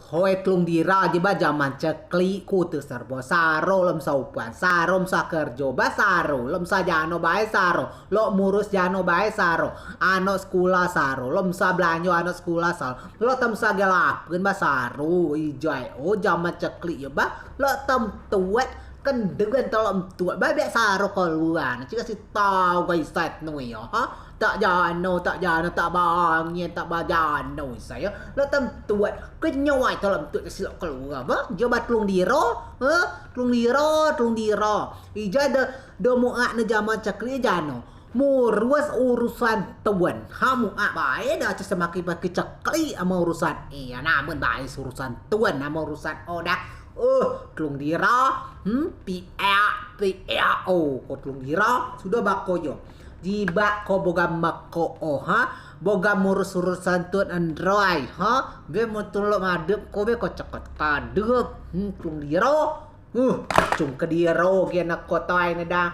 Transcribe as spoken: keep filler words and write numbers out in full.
Hoi Tlung Dira, jibeak zaman ceklik ku te serbo saro, lem supan saro, lem kerjo ba saro, lem jano bae saro, lok murus jano bae saro, anok sekula saro, lem belanjo anok sekula saro, lok temsa gelapen ba saro. Ijai o zaman ceklik yo ba, lok tem tuet kenduen telok tuet ba, biak saro keluar. Cik kasih tau gai sat nui yo, ha? Tak jano, tak jano, tak bangin, tak bajano isai yo. Lok tem tuet kenyoi telok tuet kasih lok keluar ba. Jo ba Tlung Dira, ha? Tlung Dira, Tlung Dira. Ijai de, de muak ne zaman ceklik jano. Murus urusan tun. Ha, muak bae da, cak semakin-makin ceklik ama urusan. Iya, namen bae urusan tun ama urusan o da. Uh, Tlung Dira, hmm, piak, piak, o, ko Tlung Dira, sudo ba ko yo. Jibeak ko boga mako o, ha? Boga murus urusan tun androi, ha? Be mo tulok madep ko, be ko ceket tadep. Hmm, Tlung Dira. Uh, cung kediro gen ko tai ne da.